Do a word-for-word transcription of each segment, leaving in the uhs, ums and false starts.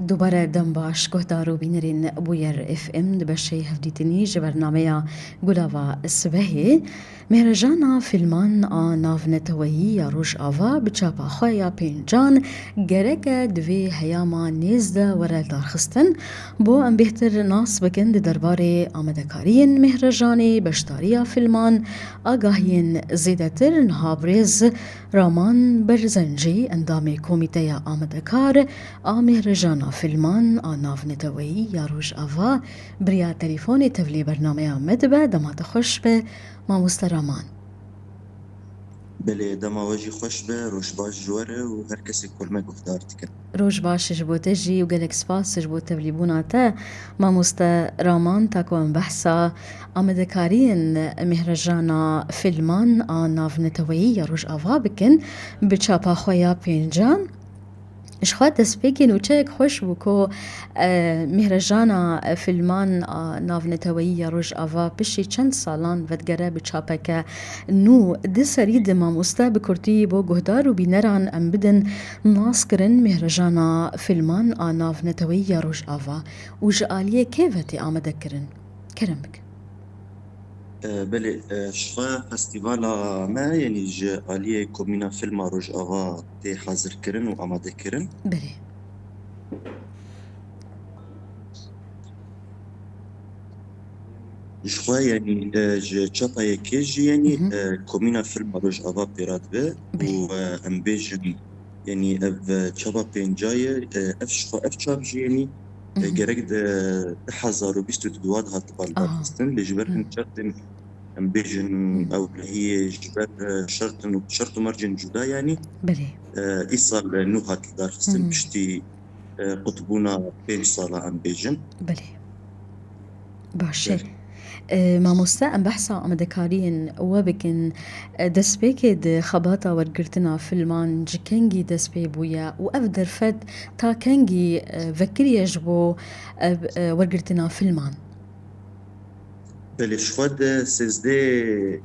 Dubare dem baş guhdar û bînerên Bûyer F M, di beşê hevdîtinî ji bernameya Gulava Sibehê, Mêhrejana Fîlman a Navneteweyî ya Rojava bi çapa xwe ya pêncan gereke di vê heyama nêz de were darxistin, bo em bêhtir nas bikin di derbarê amadekariyên Mêhrejanê, beşdariya fîlman, agahiyên zêdetir. Niha birêz Raman Berzencî, endamê Komîteya Amadekar a Mêhrejana Fîlman a Navneteweyî ya Rojava, bi riya telîfonê tevlî bernameya me dibe. Dema te xweş be, mamoste Raman. Belê, dema we jî xweş be, roj baş ji we re û her kesê ku me guhdar dikin. Roj baş ji bo te jî û gelek spas ji bo tevlîbûna te, mamoste Raman. Ta ku em behsa amadekariyên Mêhrejana Fîlman a Navneteweyî ya Rojava bikin, bi çapa xwe ya pêncan, ji xwe destpêkê nûçeyek xweş bû ku, e, Mêhrejana Fîlman a Navneteweyî ya Rojava piştî çend salan vedigere bi çapeke nû. Di serî de mamoste bi kurtî bo guhdar û bîneran em bidin naskirin Mêhrejana Fîlman a Navneteweyî ya Rojava û ji aliyê kê ve tê amadekirin? Kerem bike. E, belê, e, ji xwe festîvala me, yanî ji aliyê Komîna Fîlma Rojava tê hazirkirin û amadekirin. Belê. Ji xwe, yanî, e, ji çapa yekê jî, yanî, Hı hı. e, Komîna Fîlma Rojava pêra dibe Belê. û, e, em bêjin, yanî ev, e, çapa pênca ye, e, ev ji xwe, ev çap jî, yanî, e, Mhm. gerek di du hezar û bîst û du de hat Aha. baldarxistin, lê ji ber Mhm. hin şertên, em bêjin, Mhm. ewlehiyê, ji ber, e, şertin û, şert û mercên cuda, yanî, Belê. e, îsal, e, nû hat darxistin Mhm. piştî, e, qutbûna pênc sala, em bêjin. Belê. Baş e. Belê. E, mamoste, em behsa amadekariyên we bikin. E, destpêkê di xebata wergirtina filman ji kengî dest pê bûye û ev derfet ta kengî, e, vekiriye ji bo, e, e, wergirtina filman? Belê, ji xwe di sêzdeh,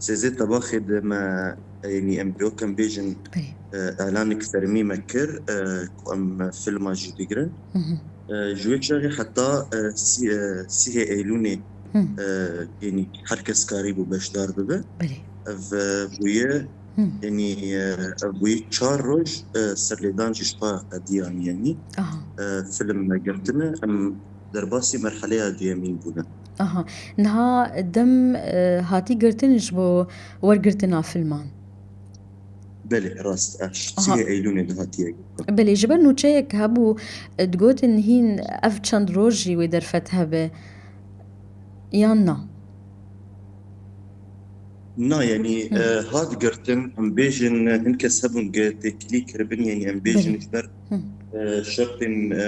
sêzdeh tebaxê de me, e, yanî em wek em bêjin, Belê. e, elanek fermî me kir, e, ku em filma jî digirin. Hı hı. E, ji wê çaxê heta, e, sî-, e, sîhê Eylûnê, Hı. e, yanî her kes karîbû beşdar bibe. Belê. Ev, e, bûye, Hı. yanî, e, ev bûye çar roj, e, serlêdan jî ji xwe qediyan, yanî, Aha. e, film me girtine. Em derbasî merheleya duyemîn bûne. Aha. Niha dem, e, hatî girtin ji bo wergirtina filman? Belê, rast e. Aha. Sîhê Eylûnê de hatiye girtin. Belê, ji ber nûçeyek hebû, e, digotin hîn ev çend roj jî wê derfet hebe, yan na? Na, yanî, Hı. e, hat girtin, em bêjin, hin kes hebûn ge têkilî kiribin, yanî em bêjin Belê. ji ber, Hı. e, şertên, e,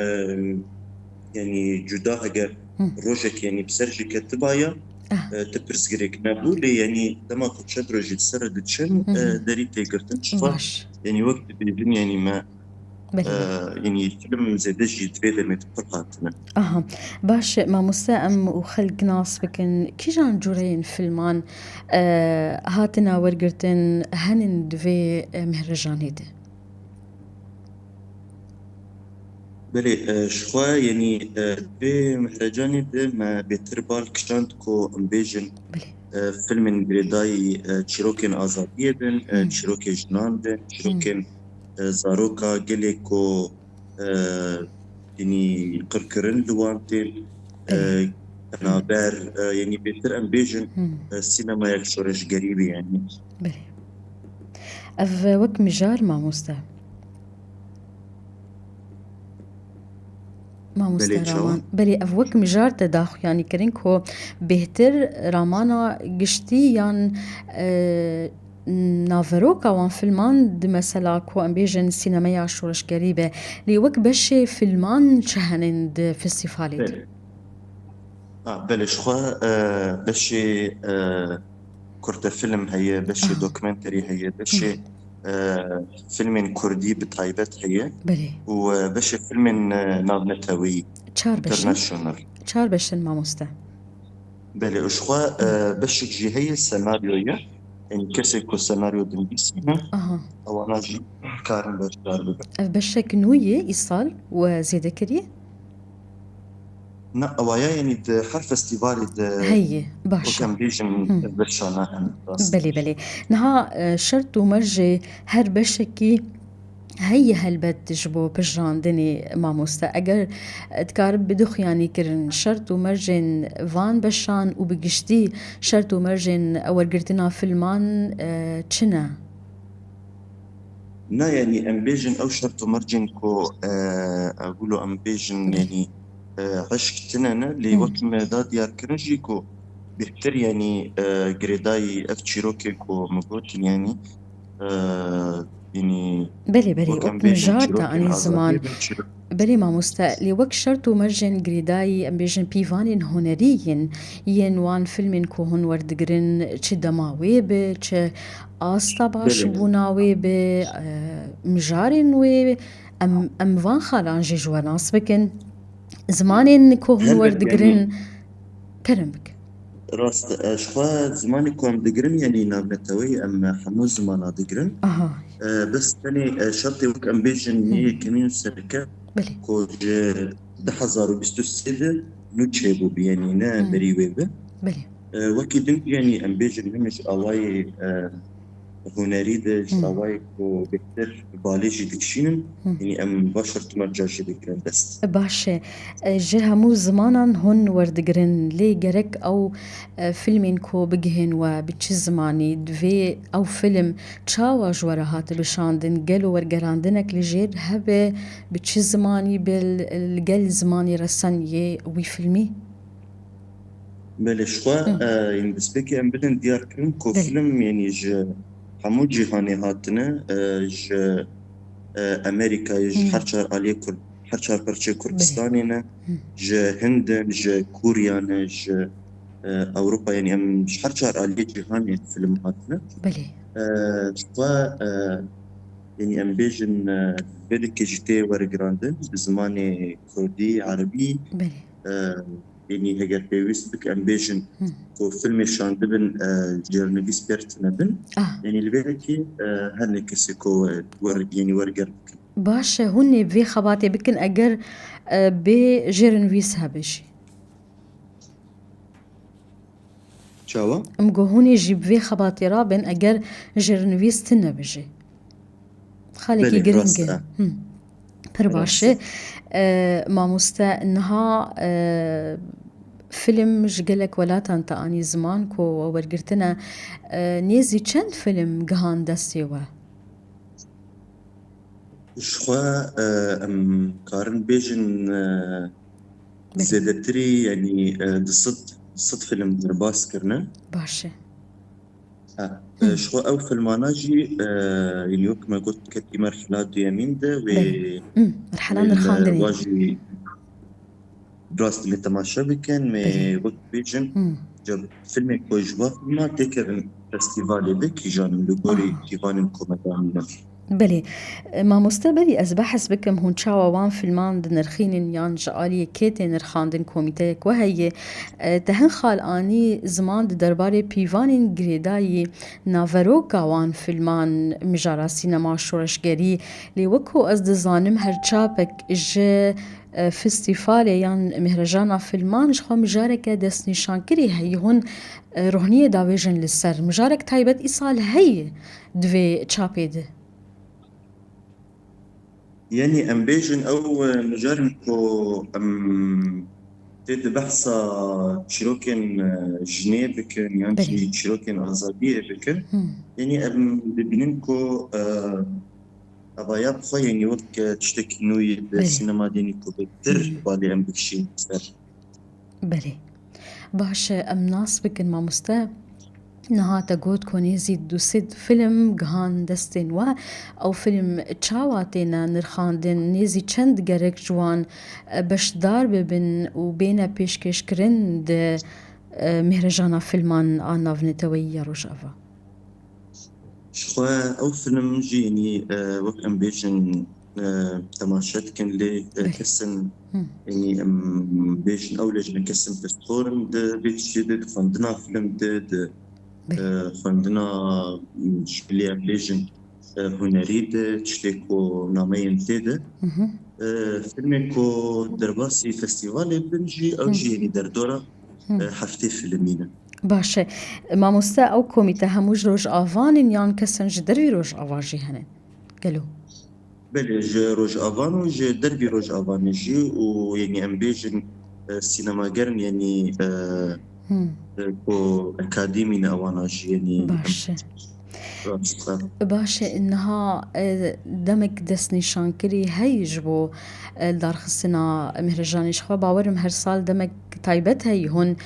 yanî cuda heger Hı. rojek, yanî bi ser jî ketibaya, Ah. e, ti pirsgirêk nebû, lê yanî dema ku çend rojî li ser diçin, Hı hı. e, derî tê girtin. Ji xwe, Baş. yanî wek dibêjin, yanî me, Belê. e, yanî film zêde jî di vê demê de pir hatine. Aha. Baş e, mamoste, em û xelk nas bikin. Kîjan cureyên filman, e, hatina wergirtin henin di vê, e, mehrejanê de? Belê, e, ji xwe, yanî, e, vê mehrecanê de me bêtir bal kişand ku em bêjin, Belê. e, filmên girêdayî, e, çîrokên azadiyê bin, e, Hmm. çîrokê jinan bin, Hmm. çîrokên, e, zaroka gelê ku, e, yanî qirkirin li wan tên, e, Belê. penaber, e, yanî bêtir em bêjin, Hmm. e, sînemayek şoreşgerî be, yanî. Belê. Ev wek mijar, mamoste? Mamoste Belê, çawa? Raman. Belê, ev wek mijar te daxuyanî kirin ku bêhtir ramana giştî yan, e, naveroka wan filman di mesela ku em bêjin sînemeya şoreşgerî be. Lê wek beşê filman çi henin di festîvalê de? Belê. Ha, belê, ji xwe, e, beşê, e, kurte film heye, beşê Aha. dokumenterî heye, beşê, Hı. e, filmên kurdî bi taybet heye Belê. û, e, beşê filmên, e, navneteweyî, Çar beş in. international. Çar beş in, mamoste. Belê, û ji xwe, Hı. e, beşek jî heye senaryo ye. Yanî kesê ku senaryo dinivîsîne, Aha. ewana jî karin beşdar bibin. Ev beşek nû yê îsal we zêde kiriye? Ne, ewaya yanî di her festîvalê de Heye, baş wek e. em bêjin Hı. beşana hene rast. Belê, belê. Niha, e, şert û mercê her beşekî heye helbet ji bo pejirandinê mamoste. Eger, e, dikarib bidixuyanî kirin şert û mercên van beşan û bi giştî şert û mercên wergirtina filman, e, çi ne? Na, yanî em bêjin ew şert û mercên ku, e, e, wilo em bêjin, Belê. yanî, e, eşk tine ne, lê Hmm. wek me da diyarkirin jî ku bêhtir, yanî, e, girêdayî ev çîrokê ku min gotin, yanî, e, yanî Belê, belê, wek em wek bêjin mijar te çîrokên anî ziman. azadiyê bin çîrok. Belê mamoste, lê wek şert û mercên girêdayî em bêjin pîvanên hunerî yên, yên wan filmên ku hûn werdigirin, çi dema wê bi, çi asta baş Belê. bûna wê bi, e, mijarên wê, em, em van xalan jî ji we nas bikin. Zimanên ku hûn Helbet, werdigirin, yanî kerem bike. Rast, e, ji xwe zimanê ku em digirin, yanî navneteweyî em hemû zimana digirin. Aha. E, bes tenê, e, şertê wek em bêjin Hı. yê yekemîn û sereke Belê. ku ji du hezar û bîst û sê de nû çêbû bi, yanî ne Hı. berî wê bi. Belê. E, wekî din jî, yanî em bêjin him ji awayê, e, hunerî de, ji Hı. awayê ku bêhtir balê jî dikişînin, Hı. yanî em va şert û merca jî digirin dest. Baş e. E, ji hemû zimanan hûn werdigirin, lê gerek ew, e, filmên ku bigihên we bi çi zimanî, divê ew film çawa ji we re hate bişandin, gelo wergerandinek li jêr hebe, bi çi zimanî bi, li gel zimanî resen yê wî filmî? Belê, ji xwe, Hı. e, yanî destpêkê em bidin diyar kirin ku Belê. film, yanî ji hemû cîhanê hatine, e, ji, e, Amerîkayê, ji Hı. her çar aliyê Kur-, her çar parçeyê Belê. Kurdistanê ne, Hı. ji Hind in, ji Kûriya ne, ji, e, Ewropa, yanî em ji her çar aliyê cîhanê film hatine. Belê. E, ji xwe, e, yanî em bêjin, e, vê dikê jî tê wergirandin bi zimanê kurdî, erebî. Belê. E, yanî heger pêwîst bike em bêjin Hı. ku filmê şandibin, e, jêrnivîs pêr tine bin. Ah. Yanî li vê yekê, e, her ne kesê ku, e, wer-, yanî werger bikin. Baş e, hûn ê vê xebatê bikin eger, e, bê jêrnivîs hebe jî. Çawa? Em got hûn ê jî bi vê xebatê rabin eger jêrnivîs tune be jî. Xalekî Belê, giring rast e. e. Hı. Pir baş e. Rast E, mamoste, niha, e, film ji gelek welatan te anî ziman ku we wergirtine, e, nêzî çend film gihan destê we? Ji xwe, e, em karin bêjin, e, Belê. zêdetirî, yanî, e, du sed, du sed film derbas kirine. Baş e. Ha, Hı. e, ji xwe ew filmana jî, e, yanî wek me got, ketî merhila duyemîn de wê, Belê. Hı, merhela wê li nirxandinê. wa jî rast lê temaşe bikin, wê Belê. wek bêjin, Hı. ca filmê ku ji va filma têkevin festîvalê de kîjan in li gorî Aha. pîvanên ku me danîne. Belê. E, mamoste, belê ez behs bikim hûn çawa wan filman dinirxînin yan ji aliyê kê tê nirxandin, komîteyek we heye. E, te hin xal anî ziman di derbarê pîvanên girêdayî naveroka wan filman mijara sînema şoreşgerî. Lê wek ku ez dizanim her çapek ji, e, festîvalê yan mihrejana filman ji xwe mijareke destnîşankirî heye. Hûn, e, rohniyê davêjin li ser. Mijarek taybet îsal heye di vê çapê de. Yanî em bêjin ew, e, mijarên ku em tê di behsa çîrokên, e, jinê bikin yan Belê. jî çîrokên azadiyê bikin. Hı. Yanî em dibînin ku, e, eva ya bi xwe yanî wek, e, tiştekî nû yê di Belê. sînema de yanî ku bêhtir Hı. balê em bikişînin ser. Belê. Baş e, em nas bikin mamoste. Niha te got ku nêzî du sed film gihan destên we. Ew film çawa têne nirxandin? Nêzî çend gerek ji wan, e, beşdar bibin û bêne pêşkêşkirin di, e, mihrejana filman a navneteweyî ya Rojava? Ji xwe ew film jî, yanî, e, wek em bêjin, e, temaşe dikin, lê, e, Belê. kesin, Hı. yanî, em bêjin ew lê ji me kesin pirsxor in di vê tiştê de, di xwendina film de, di, Belê. e, xwendina, m, ji bilî em bêjin, e, hunerî de, tiştê ku nameyên tê de. Hı hı. E, filmê ku derbasî festîvalê bin jî, ew Hı. jî yenî derdora, Hı. e, heftê filmî ne. Baş e. Mamoste, ew komîte hemû ji Rojavan in yan kesên ji dervî Rojava jî hene? Gelo? Belê, ji Rojavan û ji dervî Rojavanê jî û, yenî, em bêjin, e, sînemagerin, yenî, e, Hmm. e, ku akademî ne ewana jî, yenî, em Baş e. rast e. Baş e, niha, e, demek destnîşankirî heyî ji bo, e, darxistina Mihrejanê. Ji xwe bawerim her sal demek taybet heyî hûn,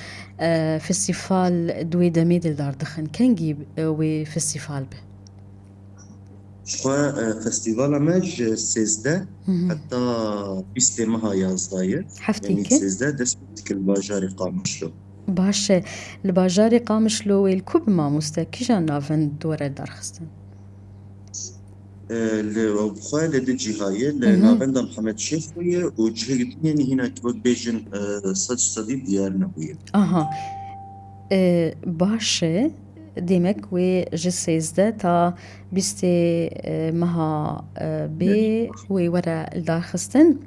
e, festîval di wê demê de li dar dixin. Kengî, e, wê festîval be? Ji xwe, e, festîvala me ji sêzdeh Hı hı. heta bîstê meha yazdayê. Heftê Yanî ke? sêzdeh dest pê dike li bajarê Qamişlo. Baş e. Li bajarê Qamişlo wê li ku bi mamoste? Kîjan navend were darxistin? E, li, bi xwe li du cîha ye, li Hı hı. navenda Mihemed Şêxo ye û cihê din yenî hîna wek bêjin, e, sed sedî diyar nebûye. Aha. E, baş e. Demek wê ji sêzdeh ta bîstê, e, meha, e, bê Belê. wê were lidarxistin.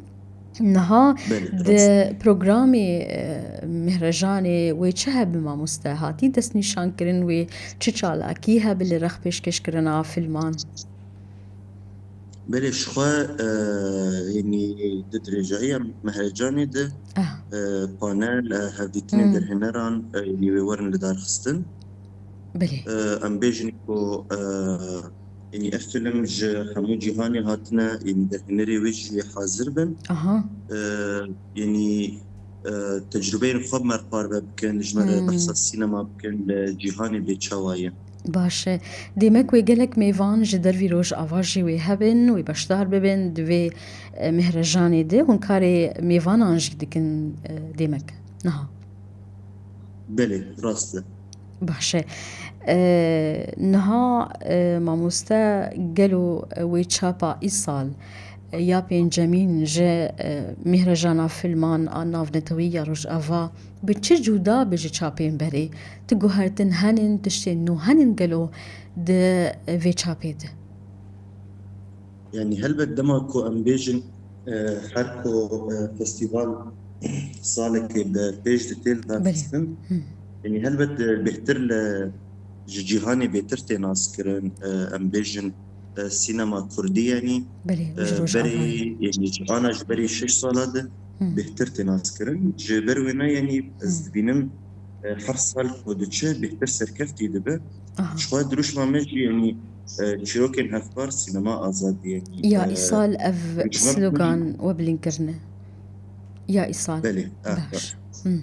Niha Belê, di rast. programê, e, Mihrejanê wê çi hebe mamoste? Hatî destnîşankirin wê çi çalakî hebe li rex pêşkêşkirina filman? Belê, ji xwe, e, yenî di dirêjahiya Mihrecanê de, Ah. e, panel, e, hevdîtinên Hmm. derhêneran, e, yenî wê werin lidarxistin. Belê. E, em bêjin ku, e, yenî ev film ji hemû cîhanê hatine, yenî derhênerê wê jî hazir bin. Aha. E, yenî, e, tecrubeyên xwe bi me re parve bikin, ji me re Hmm. behsa sînema bikin, li cîhanê bê çawa ye. Baş e. Demek wê gelek mêvan ji dervî Rojava jî wê hebin, wê beşdar bibin di vê, e, Mihrejanê de. Hûn karê mêvanan jî dikin, e, demek. Niha. Belê, rast e. Baş e. E, niha, e, mamoste, gelo wê çapa îsal, e, ya pêncemîn ji, e, Mihrejana Filman a Navnetewî ya Rojava bi çi cuda be ji çapên berê? Ti guhertin henin, tiştên nû henin gelo di vê çapê de? Yanî helbet dema ku em bêjin, e, her ku, e, festîval salekê bi pêş de tê Belê. lidarxistin, Hı. yanî helbet, e, bêhtir li, ji cîhanê bêtir tê naskirin, e, em bêjin, e, sînema kurdî, yanî, Belê, e, ji Rojava. berê, yanî ji ana ji berê şeş sala de Hı. bêhtir tê naskirin. Ji ber wêne, yanî ez Hı. dibînim, e, her sal ku diçe bêhtir serkeftî dibe. Aha. Ji xwe dirûşma me jî, yanî, e, çîrokên hevpar sînema azadî, yanî, Ya e, îsal ev dirûşma me jî slogan we bilîn kirine. Ya îsal. Belê, e, Baş. e. Hı.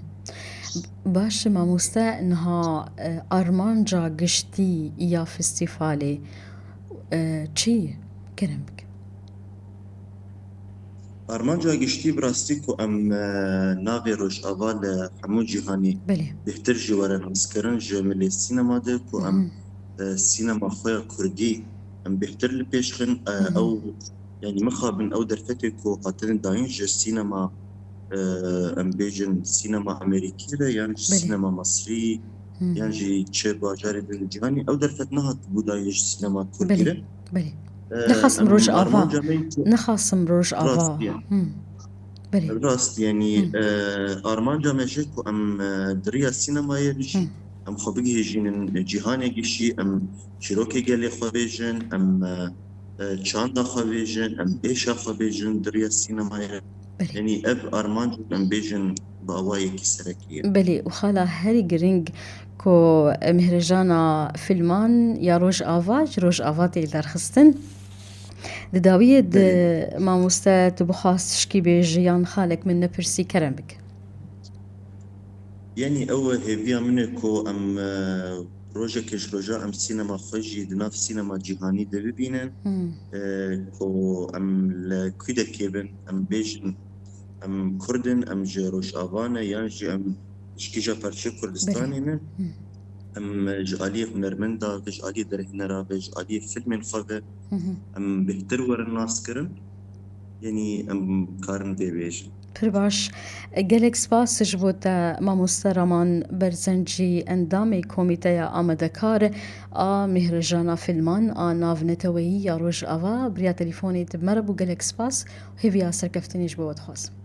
Baş e mamoste, niha, e, armanca giştî ya festîvalê, e, çi ye? Kerem bike. Armanca giştî bi rastî ku em, e, navê Rojava li hemû cîhanê Belê. bêhtir jî were naskirin ji milê sînema de ku em, Hı hı. e, sînema xwe ya kurdî em bêhtir li pêş xin, e, Hı hı. ew, yanî mixabin ew derfetê ku hatine dayîn ji sînema, e, em bêjin sînema Amerîkî re yan ji Belê. sînema Misrî Hı hı. yan jî çi bajarê din li cîhanê ew derfet nehatibû dayîn ji sînema kurdî Belê. re. Belê. E, Nexasim em Rojava. armanca me jî Nexasim Rojava. Rast ye. Hı. Belê. Rast, yanî, Hı. e, armanca me jî ku em, e, di riya sînemayê de jî Hı. em xwe bigihîjînin cîhanê gişî, em çîrokê gelê xwe bêjin, em, e, e, çanda xwe bêjin, em êşa xwe bêjin di riya sînemayê. Belê. Yanî ev armanc em bêjin bi awayekî serekî ye. Belê, û xala herî giring ku Mihrejana Filman ya Rojava ji Rojava tê lidarxistin. Di dawiyê de Belê. mamoste tu bixwast tişkî bêjî yan xalek min nepirsî kerem bike. Yanî ew hêviya min e ku em, e, rojekê ji roja em sînema xwe jî di nav sînema cîhanî de bibînin. Hmm. E, ku em li kûdekê bin, em bêjin, em Kurd in, em ji Rojava ne, yan jî em ji kîja parçeyê Kurdistanê Belê. ne. Hmm. Em ji aliyê hunermenda ve, ji aliyê derhênera ve, ji aliyê filmên xwe ve Hı hı. em bêhtir werin naskirin. Yanî em karin vê bêjin. Pir baş. Gelek spas ji bo te, mamoste Raman Berzencî, endamê Komîteya Amadekar a Mîhrejana Fîlman a Navneteweyî ya Rojava, bi riya telîfonê tu bi me re bû. Gelek spas. Hêviya serkeftinê ji bo we dixwazim.